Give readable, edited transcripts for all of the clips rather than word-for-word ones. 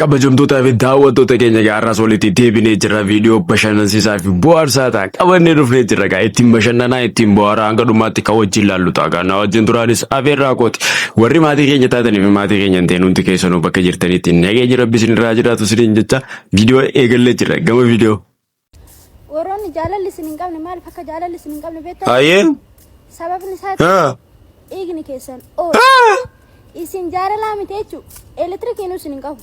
Kabajamtootaa fi daawwattoota keenya egaa har'as walitti deebinee jirra. Viidiyoo bashannansiisaa fi bohaarsaa ta'an qabannee dhufnee jirra. Egaa ittiin bashannanaa ittiin bohaaraa hanga dhumaatti kan wajjin laallu ta'a. Egaa na wajjin turaanis afeerraa kooti. Warri maatii keenya taatanii fi maatii keenya hin ta'in hundi keessanuu bakka jirtanitti nageenyi rabbi isinirraa jiraatu isiniin jecha viidiyoo eegallee jirra. Gama viidiyoo. Warroonni jaalalli isin hin qabne maaliif akka jaalalli isin hin qabne beektan? Ayyee. Sababni isaa Haa. dhiigni keessan oola. Isin jaalalaa miti jechuudha. Elektirikiin isin hin qabu.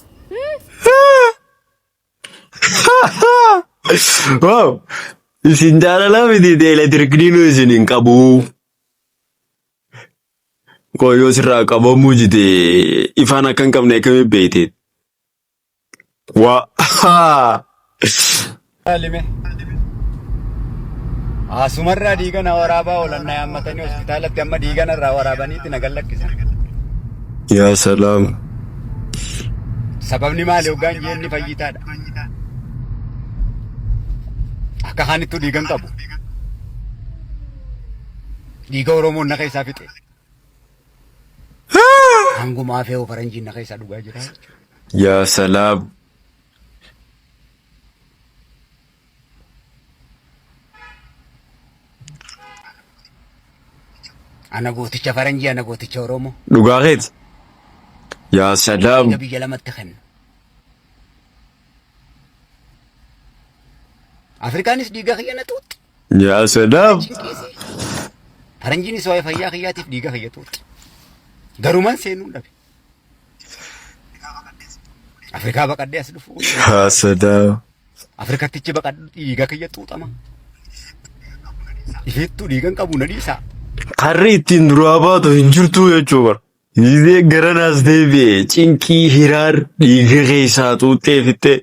Wow. Isin jaalalaa miti elektirikiin isin hin qabu. Qoyyoo sirraa qabamuu jite ifaan akka hin qabne akkamiin beekte? Waa. Lime. Asumarraa dhiiga na waraabaa oolan na yaammatanii hospitaalatti amma dhiiga narraa waraabaniitti na gallakkisan. Yaa salaam. Sababni maali hoggaan jeenni fayyitaadha. Akka kaanittuu dhiiga hin qabu. Dhiiga Oromoon na keessaa fixe. Hanguma hafee hoo faranjiin na keessaa dhugaa jira. Yaa salaam. Ana gooticha faranjii, ana gooticha Oromoo. Dhugaa keeti. Yaa salaam. Dhiiga biyya lamatti kenna. Afrikaanis dhiiga kiyya na xuuxxi. Yaa salaam. Faranjiinis waa'ee fayyaa kiyyaatiif dhiiga kiyya xuuxxi. Garuman seenuun dhabe. Afrikaa baqadhee as dhufu. Yaa salaam. Afrikattichi baqadhu dhiiga kiyya xuuxama. Ifeettuu dhiiga hin qabu na dhiisaa. Karri ittiin duraa baatu hin jirtu jechuu bara. Gizee garanaas deebi'e cinqii hiraar dhiiga keessaa xuuxxee fixxee.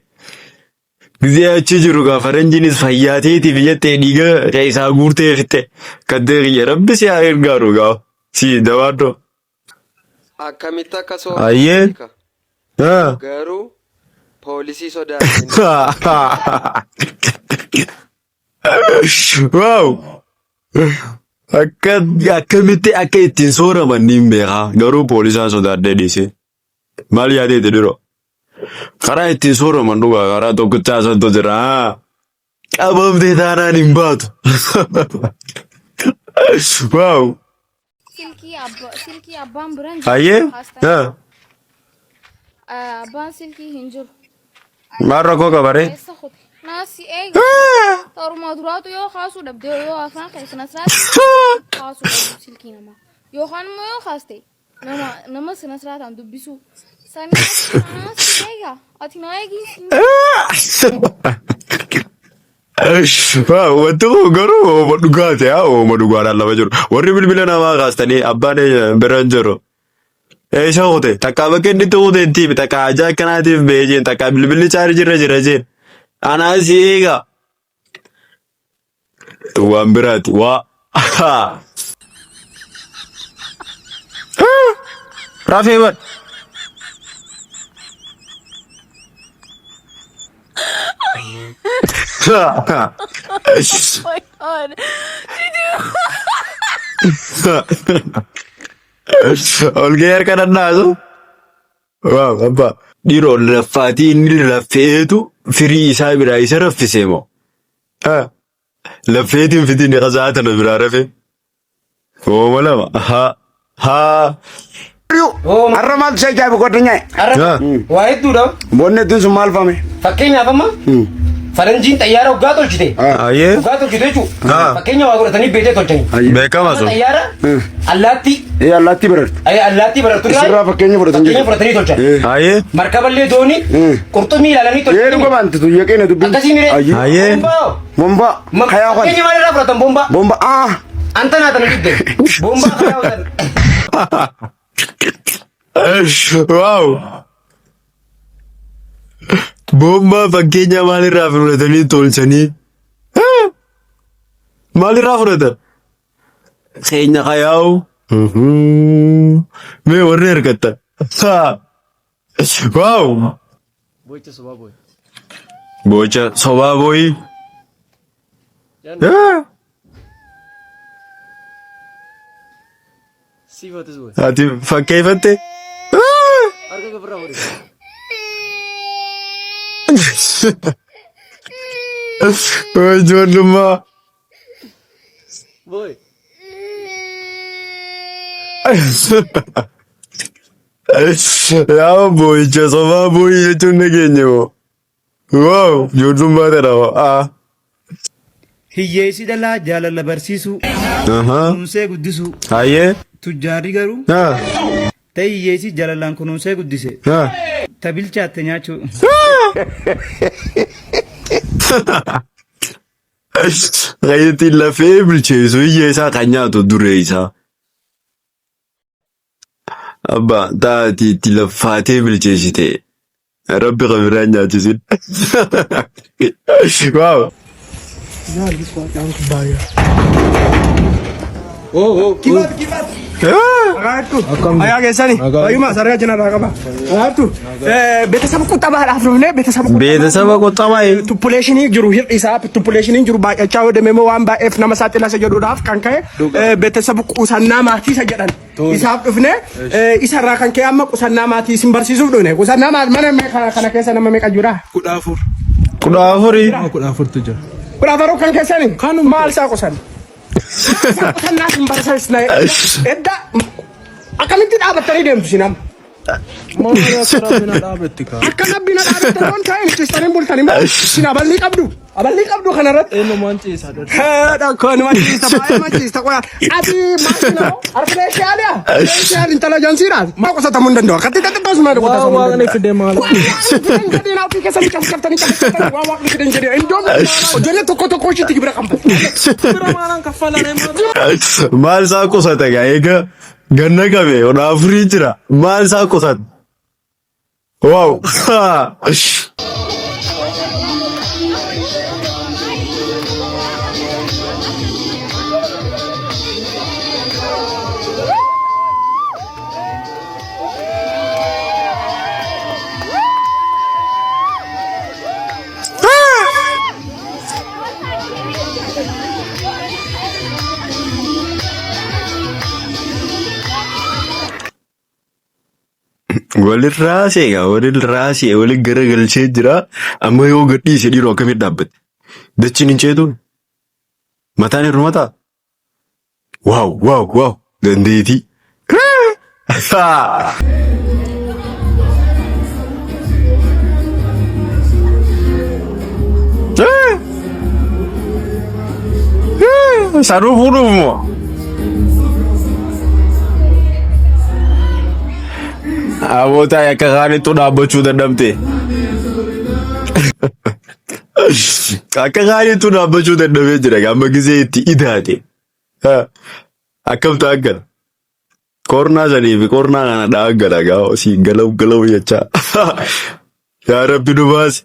Gizee achi jiru gaa faranjiinis fayyaa teetiif jettee dhiiga keessaa guurtee fixxe. Kaddee kiyya rabbi si haa gargaaru gaa. Si dabaadhoo. Akkamitti akka sooramu Ayyee. beeka. Haa. Garuu poolisii sodaatee Waaw! Akka akkamitti akka ittiin sooraman niin beekaa. Garuu poolisaan sodaadhee dhiisee. Maal yaadeeti dhiroo? Karaa ittiin sooraman dhugaa karaa tokkichaa santu jira. Qabamtee taanaan hin baatu. Waaw! Silkii abba silkii abbaan bira hin jiru. Ayyee? Haastaa. Haa. Abbaan silkii hin jiru. Maal rakkoo qabaree? Eessa kute? Naasi eega. Torumaa duraatu yoo kaasuu dhabde yoo afaan keessa nasraati kaasuu dhabdu silkii namaa. Yookaan immoo yoo kaaste nama nama sinasraataan dubbisuu. Sanii naasi eega. Ati naa eegi. Wanti kun garuu ooma dhugaati haa ooma dhugaadhaan lafa jiru. Warri bilbila namaa kaastanii abbaan bira hin jiru. Eessa kute takkaa bakka inni itti kute itti himi takkaa hajaa akkanaatiif ba'ee jeen takkaa bilbilli chaarjirra jira jeen. Anaa si eega. Waan biraati waa. Rafee bar. My God. Ol ga'ee harka dhannaasu. Waaw abbaa. Dhiiroo laffaatii inni laffeetu firii isaa biraa isa raffisee moo? Laffeetiin fitiin qasaa tana biraa rafe. Hooma lama. Haa. Haa. Har'a maaltu si ajaa'iba godhanyaa? Har'a Haa. waa hedduudha. Boonni hedduun sun maal fame? Fakkeenyaaf amma faranjiin xayyaara hoggaa tolchite. Ayyee. Hoggaa tolchite jechuudha. Haa. Fakkeenya waa godhatanii beetee tolchanii. Beekama sun. Xayyaara allaattii Ee allaattii barartu. ay, allaattii barartu Isirraa fakkeenya fudhatan Fakkeenya jechuudha. fudhatanii tolchan. Ayyee. Markaballee doonii qurxummii ilaalanii Ee tolchanii. dhuga baanti tu yaqeena dubbiin. Akkasii miree. Ayyee. Ayyee. Bombaa. Bombaa. Kayaa kan. Fakkeenya maalirraa fudhatan bombaa? Bomba ah. Antanaa tana dhibde. Bombaa kayaa fudhatan. Waaw. Bombaa fakkeenya maalirraa fudhatanii tolchanii? Maalirraa fudhatan? Keenya kayaa'u. Mee warri argattan. Waaw. Boicha sobaa booyi. Bocha sobaa booyi. Siifatis booyi. Ati fakkeeffatte? Harka gabirraa godhe. Ijoollummaa. Boy. Yaa boo'icha sobaa boo'ii jechuun nageenye moo? Wow, ijoollummaa tana moo? Ah. Hiyyeessi dhalaa jaalala barsiisuu, kunuunsee guddisuu. Hayyee. Tujjaarri garuu ta hiyyeessi jaalalaan kunuunsee guddise ta bilchaatte nyaachuu. Kan ittiin lafee bilcheessu hiyyeessaa kan nyaatu duree isaa. Abbaa taati itti laffaatee bilcheessite. Rabbi kan biraa hin nyaachisin. Wow. Ayaa keessani. Fayyuma sarara jina irraa qaba. Agaartu ቤተሰብ ቁጠባadhaaf dhufnee ቤተሰብ ቤተሰብ ቁጠባ Population jiru hir'isaa, population jiru baay'achaa yoo deeme immoo waan baay'eef nama saaxila isa jedhuudhaaf kan ka'e ቤተሰብ qusannaa maatii isa jedhan isaaf dhufne. Isarraa kan ka'e amma qusannaa maatii isin barsiisuuf dhufne. Qusannaa maatii mana kana keessa nama meeqa jira? 14. 14. 14tu jira. 14 kan keessani maal isaa qusan? Qusannaa isin barsiisna. Edda akkamitti dhaabattanii deemtu isin amma? Maal dhaabetti kaa? Akka nabbina dhaabatte yoon ta'e ciistanii bultanii maal isin aballii qabdu? Aballii qabdu kanarratti. Eenyumaan ciisaa dha. Haadha koo, ciista, baay'ee ciista qoya. Ati maal artificial artificial intelligence dha. Maa qusatamuu hin danda'u. Akkatti xixiqqoos maal Waa qusatamuu hin waaqni danda'u. fide maal? Waan waaqni fide hin jedhiin, ofii keessanii cabsaftanii cabsaftanii waan waaqni fide hin jedhiin. Indoom ijoollee tokko tokko ishiitti gibira qabdu. Gibira maalaan kaffalan maal? Maal isaa qusata gaa eega ganna qabe 14 jira. Maal isaa qusata? Wow. Walirraa seeqa, walirraa see, wali garagalchee jira. Amma yoo gadhiise dhiiroo akkamitti dhaabbate? Dachiin hin ceetuun? Mataan hirmataa? Wow, wow, wow! Dandeetii. Sanuu fuudhuuf moo? Abootaa akka kaanittuu dhaabbachuu dadhabde. Akka kaanittuu dhaabbachuu dadhabee jira amma gisee itti idaate. Akkam ta'a gala? Kornaa sanii fi kornaa kana dha'a gala gaa osii galaw galaw jechaa. Yaa Rabbi nu baasi.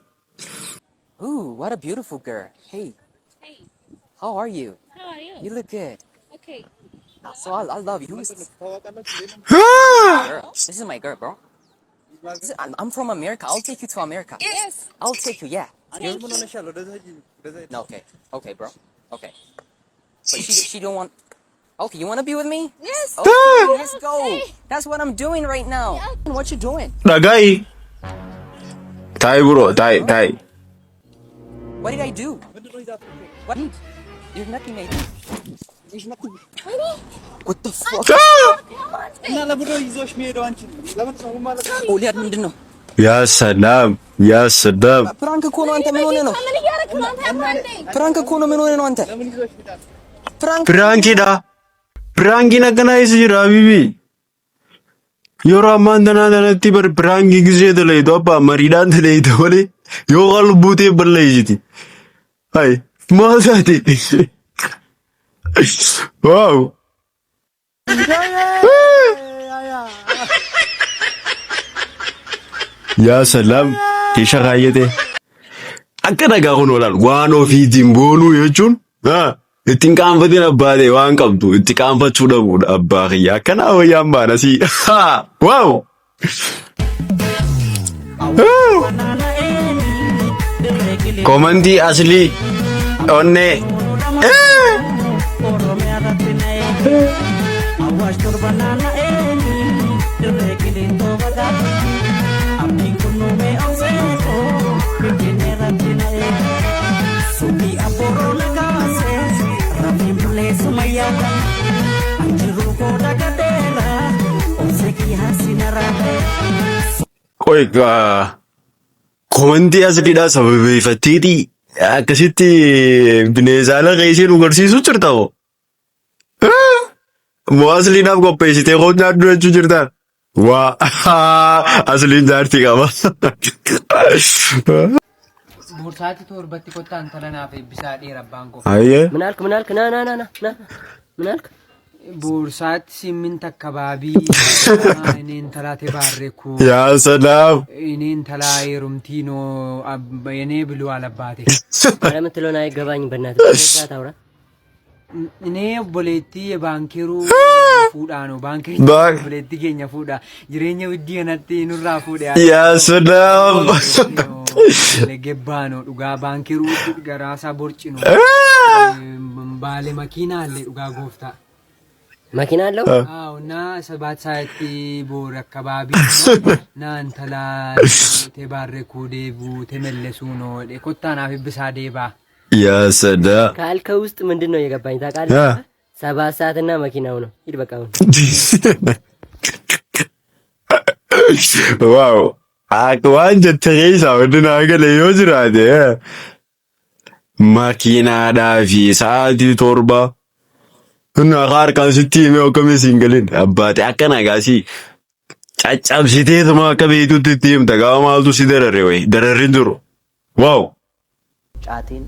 Ooh, what a beautiful girl. Hey, Hey, how are you? How are you? You look good. Okay. So I love you. Who's this girl? This is my girl, bro. I'm from America. I'll take you to America. Yes. I'll take you, yeah. Thank you. No, okay. Okay, bro. Okay. But she don't want. Okay, you want to be with me? Yes. Okay, let's go. That's what I'm doing right now. What you doing? Dhaga'i. Taa'i bro, taa'i, taa'i. What did I do? What? There's nothing I did. There's nothing. What the fuck? እና ለምንድን ነው ይዞሽ የሚሄደው አንቺን? ለምን ሰው ማለት ኦሊያድ ምንድን ነው? ያ ሰላም፣ ያ ሰላም። Prank እኮ ነው። አንተ ምን ሆነህ ነው? ምን እያደረክ ነው አንተ? ያማል እንዴ? Prank እኮ ነው። ምን ሆነህ ነው አንተ? Prank Prankiidha. Prankiin akkanaa eessa jira habiibi? Yeroo ammaan tanaa tanatti bar prankii gisee dalaytu abbaa mariidhaan dalayta malee yoo kan lubbuu ta'e balleessiti. Hai, maal taate? Wow. Yaa salaam, keesha kaayyate. Akka dhagaa kun olaal waan ofiitiin boonuu jechuun ittiin qaanfatiin abbaa ta'e waan qabdu itti qaanfachuu dhabuudha abbaa kiyya. Akkanaa wayyaan baana si. Wow. Commentii aslii onnee. Qoy komantii asliidhaa sababeeffatteeti akkasitti bineensa ala keessee nu garsiisuu jirta moo? Moo asliidhaaf qopheessitee koo nyaadhu jechuu jirta? Waa asliin jaartii qaba. Borsaatii torbatti kottaa intala naaf eebbisaa dheera abbaan koo. Ayyee. ምን አልክ? ምን አልክ? ና ና ና ና ና ምን አልክ? Boorsaatti simmin takka baabii እኔ intala ተባረኩ Yaa salaam. እኔ intala heerumtiinoo እኔ ብሎ አባቴ። ኧረ የምትለውን አይገባኝም። በእናትህ በስነ ስርዓት አውራ። እኔ obboleettii baankiiruu fuudhaanu baankii obboleettii keenya fuudha jireenya widdii kanatti nurraa fuudhe. Yaa salaam. Gebbaano dhugaa baankiiruu garaasaa borcinu baale makiinaallee dhugaa gooftaa. መኪና አለው? አዎ እና ሰባት ሰዓት ቦር አካባቢ ና እንተላ ተባረኩ ዴቡ ተመለሱ ነው ኮታናፍ ብሳ ዴባ። Yaa salaam. ካልከው ውስጥ ምንድን ነው የገባኝ ታውቃለህ? 7 ሰዓት እና መኪናው ነው። ሂድ በቃ አሁን። Waaw. Akka waan jette keessaa wanti naa gale yoo jiraate makiinaadhaa fi sa'aatii 7 Kun akka harkaan sitti himee akkamii siin galin abbaate akka nagaasii caccabsiteetuma akka beektutti itti himta gaafa maaltu si darare wayi dararri hin jiru. Waaw. Caatiin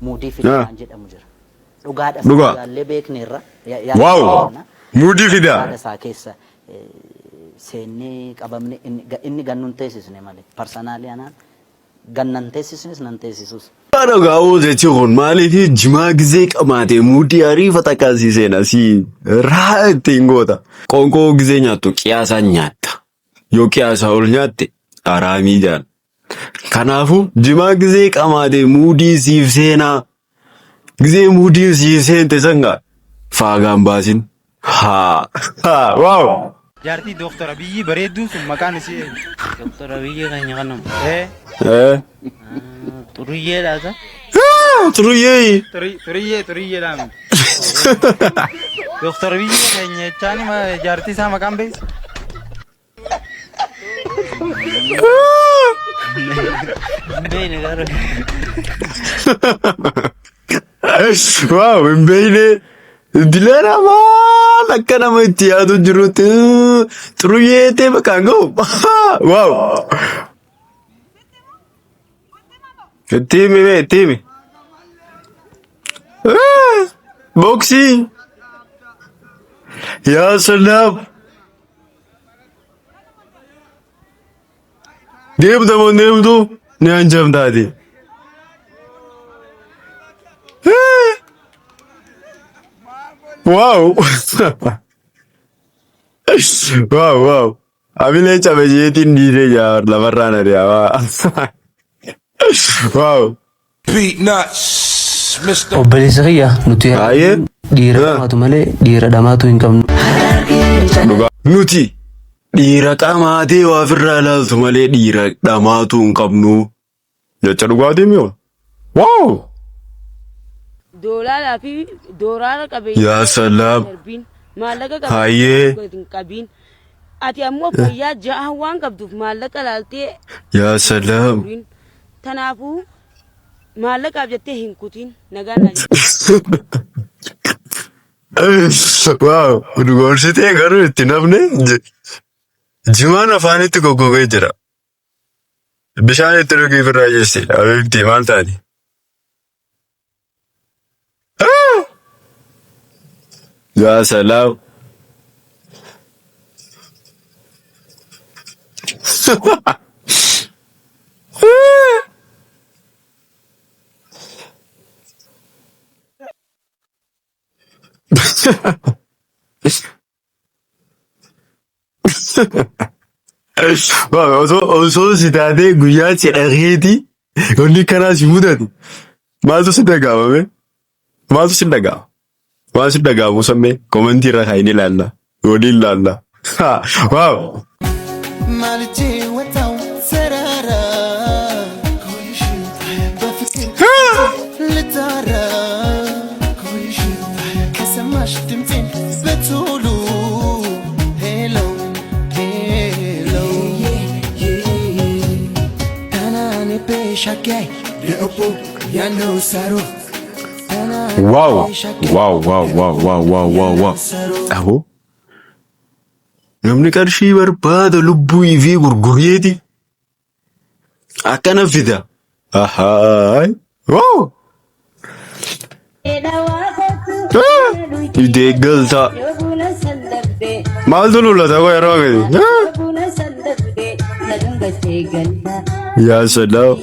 muudii fida waan jedhamu jira. Dhugaadha. Dhugaa. Dhugaallee beekneerra. Waaw. Muudii fida. Yaada isaa keessa seennee qabamne inni gannuun teessisne malee personally anaan gannan teessisnes nan teessisus. Dhugaa jechi kun maaliif jimaa gizee qamaate muudii ariifata akkasii asii raa ittiin goota. Qoonqoo gizee nyaattu qiyaasaan nyaatta. Yoo qiyaasaa ol nyaatte haraamii jaal. Kanaafuu jimaa gizee qamaate muudii siif seenaa. Gizee muudii siif seente sangaa faagaan baasin. Haa haa waaw. Jaartii Dooktar Abiyyi bareedduun sun maqaan isii eenyu? Dooktar Abiyyi keenya kanama. Ee. Ee. Xuruyyee laata? Xuruyyee. Xuriyyee xuriyyeedhaa miti. Dooktar Abiyyi keenya jechaan jaartii isaa maqaan beektu? Hin beekne garuu. Waaw hin beekne. Dileera maal akka nama itti yaadu jirutti xuruyyee ta'e maqaan gahu. Waaw. Itti himi mee itti himi. Boksii. Yaa salaam. Deemta moo hin deemtu? Ni hanjamtaati. Waaw. Waaw waaw. Amilee cabe jeetiin dhiisee jaa lafarraan ari'aa. Waaw. Obboleessa kiyya nuti dhiira dhamaatu malee dhiira dhamaatu hin qabnu. Nuti dhiira qamaatee waa ofirraa ilaaltu malee dhiira dhamaatu hin qabnu. Jecha dhugaatii mi'oo? Waaw! Doolaaraa fi dooraara qabeenya Yaa salaam. darbiin maallaqa Hayyee. qabeenya hin qabiin ati ammoo fayyaa ja'a waan qabduuf maallaqa laaltee Yaa salaam. turin tanaafuu maallaqaaf jettee hin kutin nagaan naa. Waaw! Dhugoomsitee garuu itti namni jimaan afaanitti goggogee jira. Bishaan itti dhugii ofirraa jirti. Abeebti maal taati? Yaa salaam. Waaw osoo si taatee guyyaa cidha keetii wanni kanaa si mudate maaltu si dhaga'amame? Maaltu si dhaga'ama? Waan si dhaga'amu sammee komentii irra kaa'in ilaalla. Waliin ilaalla. Waaw. ማልጄ ወጣው ተራራ በፍቅር ልታራ ከሰማሽ ልስማሽ ድምፄን በቶሎ ሄሎ ሄሎ Wow wow wow wow wow wow wow wow. Aboo namni qarshii barbaada lubbuu ifii gurgureeti akkana fida. Ahaay. Wow. Deeggaltaa. Maaltu lulata koo yeroo gadi? Yaa salaam.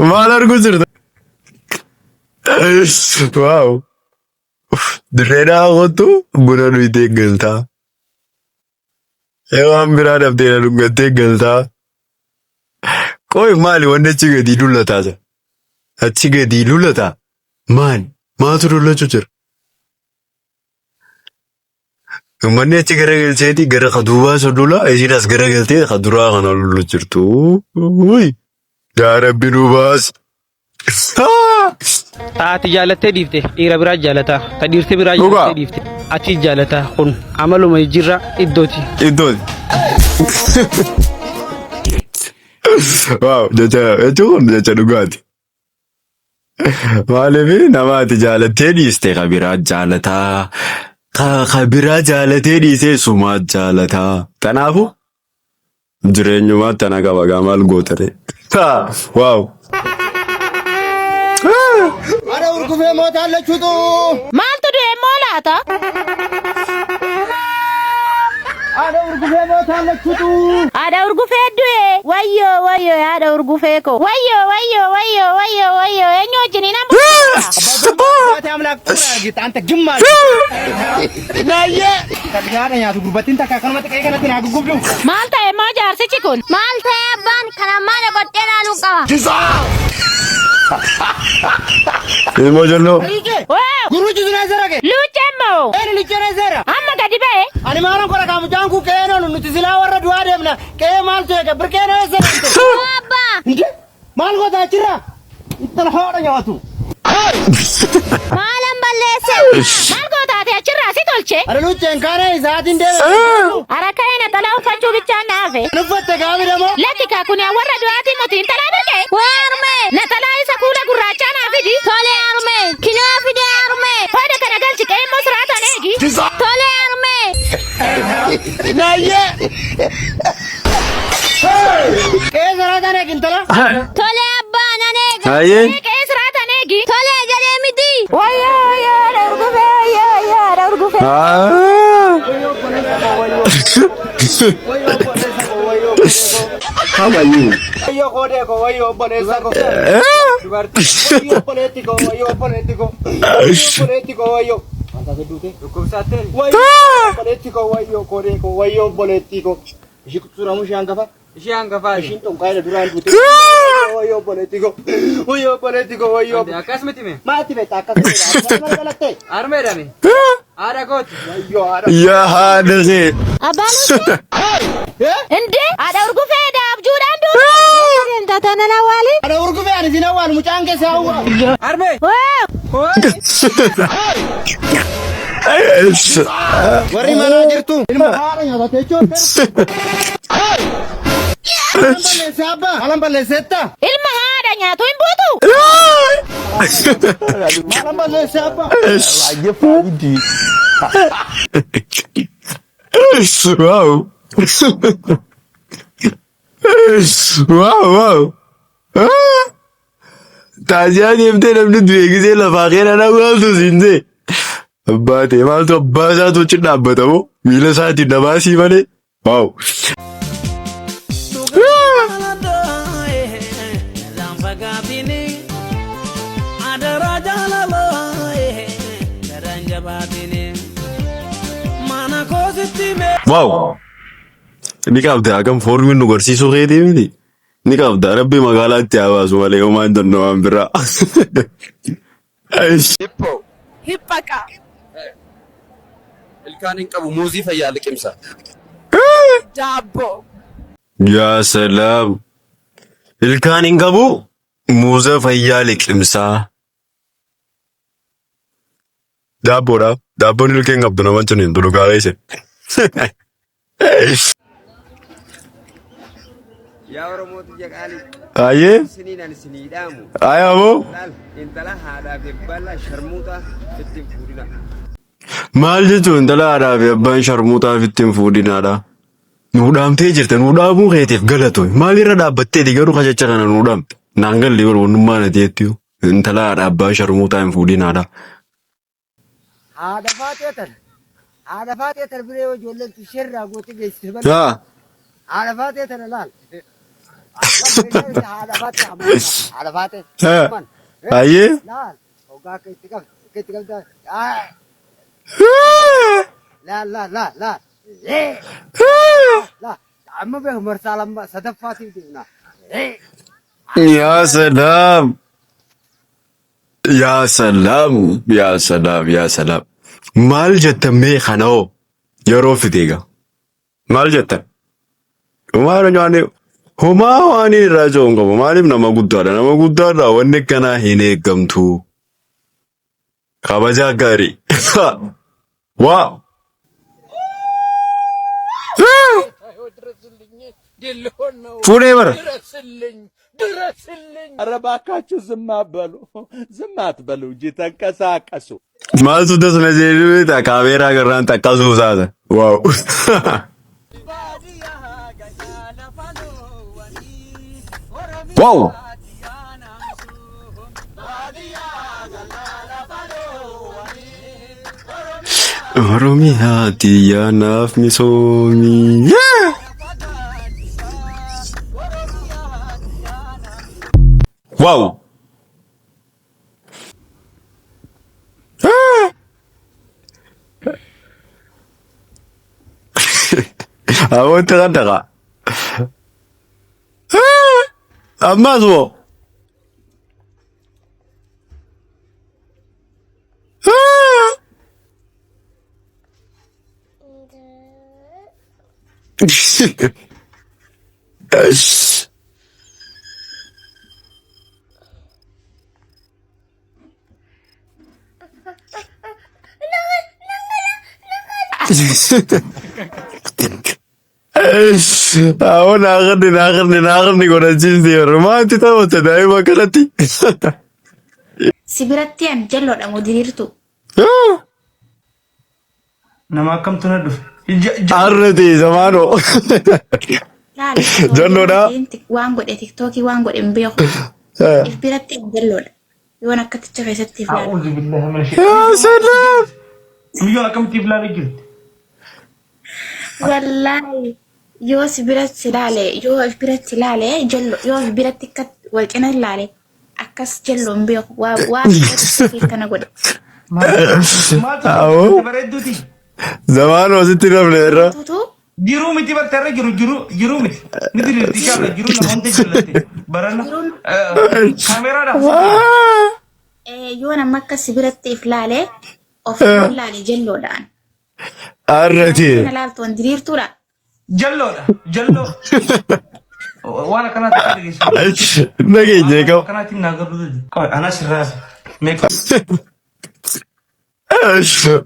Maal arguu jirta? Wow. Dirree daawwattu buna nuyi deeggaltaa. Waan biraa dhabdee na dhungattee galtaa. Qoy maali wanni achi gadi lulataa jira? Achi gadi lulataa? Maali? Maaltu lulachuu jira? Uummanni achi garagalcheeti gara kaduubaa isa lula isiin as garagaltee kaduraa kana lulu jirtu. Uy! Yaa Rabbi nu baasi. Ati jaalattee dhiifte dhiira biraa jaalataa. Ta dhiirti biraa jaalattee dhiifte ati jaalataa kun amaluma jijjiirraa iddooti. Iddooti. Waaw jecha jechuun jecha dhugaati. Maaliif nama ati jaalattee dhiiste ka biraa jaalataa ka biraa jaalatee dhiisee sumaa jaalataa. Kanaafuu jireenyumaa tana qaba gaa maal gootare. Waaw. Haadha urgufee mootaan lachuutu. Maaltu du'e immoo laata? Haadha urgufee mootaan lachuutu. Haadha urgufee du'e. Wayyoo wayyoo haadha urgufee koo. Wayyoo wayyoo wayyoo wayyoo wayyoo eenyu wajjin hin Baatee amlaak xura argita anta gimmaa. Naayyee. Haadha nyaatu gurbattiin takka akkanumatti qe'ee kanatti naa guggubdu. Maal ta'e immoo jaarsichi kun? Maal ta'e abbaan kan ammaa dhaqottee ilaaluu qaba. Ilmoo jennoo. Guruchi sun eessa dhaqe? Luucceen moo? Eenyu luucceen eessa jira? Amma gadi ba'e. Ani maalan godha kaa mucaan kun qe'ee noonu nuti silaa warra du'aa deemna. Qe'ee maaltu eega birqee noo eessa deemte? Abbaa. Inde maal goota achirraa? Ittala haadha nyaatu. Maalan balleesse? Maal gootaate achirraa si tolche? Ani luucceen kaana isaatiin deeme. Haraka ina xalaa uffachuu bichaan na hafe. Uffatte gaafi demoo. Lakki kaa kuni warra du'aatii muti intalaa birqee. Waa harmee. Naxalaa isa kuula gurraachaa naa fidi. Tole harmee. Kinoo fidee harmee. Hooda kana galchi qe'ee immoo siraataan eegi. Tole harmee. Naayyee. Qe'ee saraataan eegi intala. Tole abbaa nan eega. Hayyee. Qe'ee siraataan eegi. Tole jedhee miti. Wayyoo wayyoo haadha urgufee wayyoo wayyoo haadha urgufee. How are you? Wayyoo koodee koo wayyoo obboleessa koo. Dubartii wayyoo obboleetti koo wayyoo obboleetti koo. Wayyoo obboleetti koo wayyoo. Dhukkubsatteen. Wayyoo obboleetti koo wayyoo koodee koo wayyoo obboleetti koo. Ishii kutuuramu ishee hangafa. Ishee hangafaati. Ishiin xonqaayidha duraan duute. Wayyoo obboleetti koo. Wayyoo obboleetti koo wayyoo. Akkas miti mee? Maatti beekta akkas ta'edha. Maal dhalatte? Harmeedhame. Haadha kooti. Wayyoo haadha. Yaa haadha see. Abbaan urgufee. Indee haadha urgufee daabjuudhaan duute. Deemtaa nan awwaali. Haadha urgufee ani sin awwaalu mucaan keessa awwaalu. Harmee. Warri manaa jirtu. Ilma haadha nyaata jechuun. Malan balleesse abbaa. Malan balleesseetta. Ilma haadha nyaatu hin buutu. Malan balleesse abbaa. Wow. Wow wow. Taaziyaa deemtee namni du'e gisee lafaa keessa awwaaltu siin jee. Abbaa ta'e maaltu abbaa isaatu achi dhaabbata moo miila isaatiin namaa sii malee. Wow. Wow. Ni qabda hagam foormiin nu garsiisuu keetii miti. Ni qabda rabbi magaalaatti haa baasu malee homaa hin jennu waan biraa. Hiphaqa. Ilkaan hin qabu muuzii fayyaa liqimsa. Daabboo. Yaa salaam. Ilkaan hin qabu. Muuza fayyaa liqimsaa. Daabboodha. Daabboon ilkee hin qabdu nama ciniin dhugaa isin. Yaa Oromoo tiyya qaalii. Ayyee. Isiniin ani isinii dhaamu. Ayi aboo. Laal intala haadhaa fi abbaan laa sharmuuxaa itti hin fuudhina. Maal jechuun intala haadhaa fi abbaan sharmuuxaaf itti hin fuudhinaadha. Nuu dhaamtee jirta nuu dhaamuu keetiif galatoomi. Maalirra dhaabbatteeti garuu kajacha kana nuu dhaamte. Naan galle yeroo wannummaa nati jettu intala haadha abbaa sharmuuxaa hin fuudhinaadha. Haadha faaxee tana. Haadha faaxee tana biree yoo ijoolleen tun sherraa goote geessite malee. Haa. Haadha faaxee tana laal. Haadha faaxee ammaa haadha faaxee. Haa. Amman. Ayyee. Laal. Hoggaa akka itti qabde akka itti qabde. Laal laal laal laal. Laal. Amma beeku marsaa lamma sadaffaatiif deemna. Yaa salaam. Yaa salaam. Yaa salaam. Yaa salaam. Maal jettan mee kana hoo yeroo fide egaa. Maal jettan? Homaa nyaanne homaa waan inni irraa jiru hin qabu. Maaliif nama guddaadha? Nama guddaadha wanni akkanaa hin eeggamtu. Kabajaa gaarii. Waa. Fuudhee bara. ድረስልኝ! ኧረ እባካችሁ ዝም አትበሉ፣ ዝም አትበሉ እንጂ ተንቀሳቀሱ። Maaltu tasuma jedhee kaameeraa garraan xaqqasuu isaata. Waaw. Waaw. Oromiyaa tiyya naaf misoomii. Waaw. Awooti kan dhaqa. Ammas moo. Awwan naaqarni naaqarni naaqarni godhachiiste yeroo maanti taphata daa'ima kanatti. Si biratti an jalloodha moo diriirtu? Nama akkamtu na dhufe? Har'a ta'e zamaanoo. Laali. Jalloodha. Waan godhe tiktookii waan godhe hin beeku. If biratti an jalloodha. Yoon akka ticha keessatti if laalu. A'uuzu billahi mina Yaa salaam. Miyyoon akkamitti if laalee jirti? Wallaahi yoo si biratti ilaale yoo if biratti ilaale jallo yoo if biratti akka wal cina ilaale akkas jallo hin beeku waa waa tiktookii kana godhe. Maaltu Awoo. bareedduuti? Zamaanoo sitti namne irra. Tutu Jiruu miti bakka irra jiru jiru jiruu miti. Ni diriirti inshallah jiruu nama hundi jallatte. Barana. Kaameraadhaaf. Yoo nama akka si biratti if laale of laale jalloodhaan. Har'a ta'e. Kana laaltu an diriirtuudha. Jalloodha. Jalloo. Waan akkanaatti akka dhageessu. Nageenya qabu. Akkanaatiin naa garuu dide. Qoy anas irraa meeqa.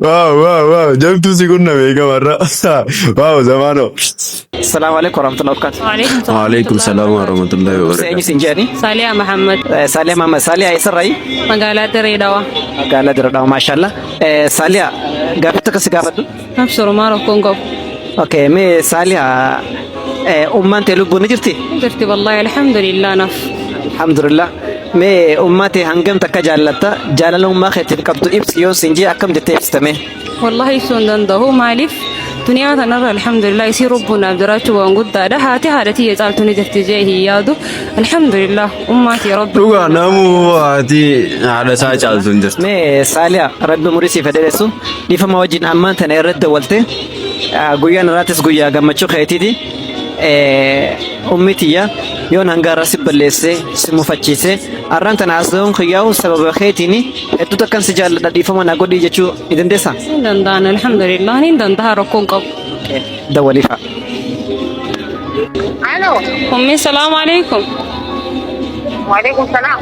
Waaw waaw waaw jabtuu si qunname gamarra. Waaw zamaanoo. Assalamu alaikum warahmatullahi wabarakatuh. Waalaikum salaam warahmatullahi Eenyu wabarakatuh. isin jedhani? Saaliyaa Mahammad. Saaliyaa Mahammad. Saaliyaa eessarraayi? Magaalaa Dirree Dhawaa. Magaalaa Dirree Dhawaa maashaallah. Saaliyaa gaaffii tokko si gaafadhu. Abshirumaa rakkoon qabu. Okay, mee Saaliyaa ummaan tee lubbuun ni jirti? Jirti wallahi alhamdulillah naaf. Alhamdulillah. Mee ummaa tee hangam takka jaallatta? Jaalala ummaa keetiif qabdu ibsi yoo siin jee akkam jettee ibsita mee? Wallahi ibsuu hin danda'u maaliif duniyaa tanarra alhamdulillah isii lubbuun naaf jiraachuu waan guddaadha. Haati haadha tiyya caaltu ni jirti jee hin yaadu. Alhamdulillah ummaa tiyya rabbi. Dhugaa namuu haati haadha isaa caaltu hin jirtu. Mee Saaliyaa rabbi umurii siif haa dheeressu dhiifama wajjin ammaan tana irratti dawwalte guyyaan irraattis guyyaa gammachuu keetiiti. Ummi tiyya yoon hanga irra si balleesse si mufachiise arraan tana as ga'uun kiyyaa'u sababa keetiini hedduu takkan si jaalladha dhiifama naa godhii jechuu ni dandeessaa? Hin danda'an alhamdulillah ni danda'a rakkoon qabu. Dawwaliifa. Ummi salaamu alaikum. Waalaikum salaam.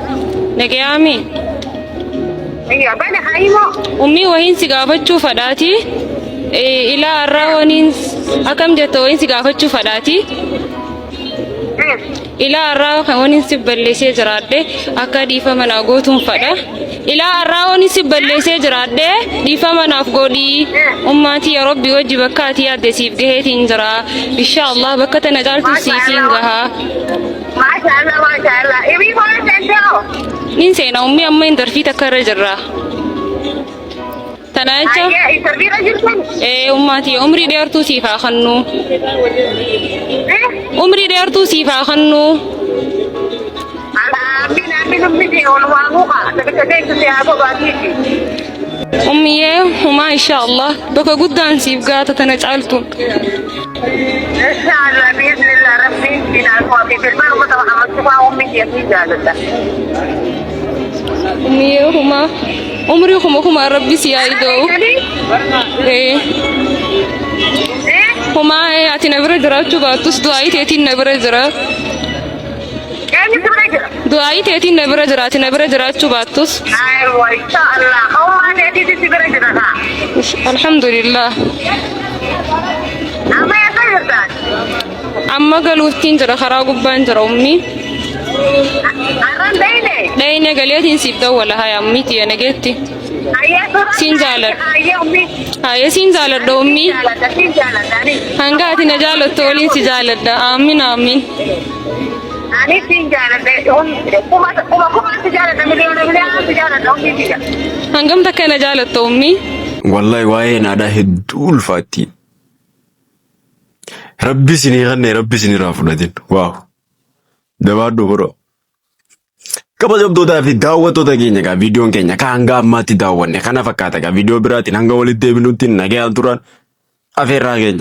Nagayaami. Ayya bana haimo. Ummii wahiin si gaafachuu fadhaati. Ilaa har'aa waniin akkam jetta wahiin si gaafachuu fadhaati. Ilaa har'aa kan waniin si balleessee jiraadhe akka dhiifama naa gootuun fadha. Ilaa har'aa waniin si balleessee jiraadhe dhiifama naaf godhii. Ummaatii yaa Rabbi wajji bakka ati yaadde siif gaheetiin jira. Insha Allah bakka tana caaltu siifiin gahaa. Masha Allah masha Allah. Ibi kola senteo. Nin seena ummii amma intarfii takka irra jirra. Tana jecha Ayyee interview irra jirtan. ee ummaatii umrii dheertuu siif haa kennu. Umrii dheertuu siif haa kennu. Amin amin ummi ol waamuu qa. Sabika deemtu si haa gobaatiiti. Ummiyyee humaa insha Allah bakka guddaan siif gaata tana caaltu. Insha Allah biiznillah rabbiin siin haa qo'ate. Filmaan uummata Muhammad cufaa ummi keetii jaaladha. Ummiyyee humaa umrii kuma kuma rabbi si haa ida'u. Ee humaa ee ati na bira jiraachuu baattus du'aayii teetiin na bira jira. Eenyutu bira jira? Du'aayii teetiin na bira jira ati na bira jiraachuu baattus. Aywa insha Allah. Ummaa keetiitu si bira jira kaa. Alhamdulillah. Amma eessa jirta? Amma galuuttiin jira karaa gubbaan jira ummii. Har'aan dhayne? Dhayne galeetiin siif dawwala haya ummii tiyya nageetti. Ayyee suuraa Siin jaaladha. Ayyee ummii. Haye siin jaaladha ummii. Jaaladha siin jaaladha ani. Hanga ati na jaalattu waliin si jaaladha. Aamin aamin. Ani siin jaaladha. Kuma kuma kuma si jaaladha miliyoona miliyoona si jaaladha ummii tiyya. Hangam takka na jaalattu ummii. Wallahi waa'een aadaa hedduu ulfaatti. Rabbi isinii kenne rabbi isinirraa fudhatin. Waaw. Jabaadhu bro. Kabajamtootaa fi daawwattoota keenya egaa viidiyoon keenya kan hanga ammaatti daawwanne kana fakkaata egaa viidiyoo biraatiin hanga walitti deebinutti nagayaan turan afeerraa keenya.